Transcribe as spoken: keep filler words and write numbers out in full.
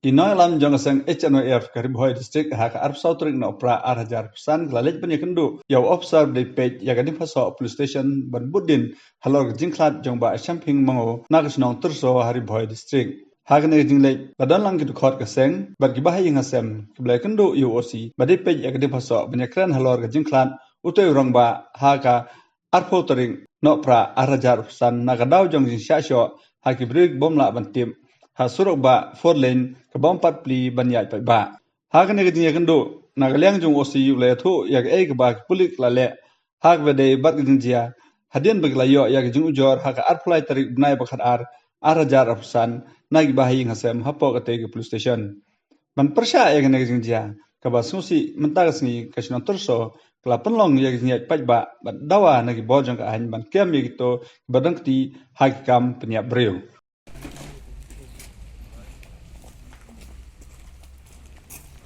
Ki nongïalam jong ka seng H N Y F ka Ri Bhoi District ha ka arphew saw tarik Nohprah ar hajar arphew san ki la leit ban ïakynduh ïa u ophisar ba dei peit ïa ka Dieng Phasoh Police Station ban bud dien halor ka jingkhlad jong Bah Shemphing Mango na ka shnong Tyrso ha Ri Bhoi District. Ha kane ka jingleit la don lang ki dkhot ka seng bad ki bahaïing hasem kiba la ïakynduh ïa u O C ba dei peit ïa ka Dieng Phasoh ban ïakren halor ka jingkhlad utei u rangbah ha ka arphew tarik Nohprah ar hajar arphew san na ka daw jong jingshah shoh ha ki briew ki bym lah ban tip ha surok bah four lane kaba ym pat plie ban ïaid paidbah. Ha kane ka jingïakynduh na ka liang jong u O C u la ïathuh ïa kaei kaba ki pulit ki la leh ha kaba dei bad ka jingjia hadien ba ki la ïoh ïa ka jingujor ha ka arphew lai tarik bnai ba khatar ar hajar arphew san na ki bahaïing hasem hapoh katei ka police station. Ban pyrshah ïa kane ka jingjia kaba sngewsih mynta ka sngi ka shnong Tyrso ka la pynlong ïa ka jingïaid paidbah bad dawa na ki bor jong ka aiñ ban kem ïa kito kiba don kti ha ki kam pynïap briew.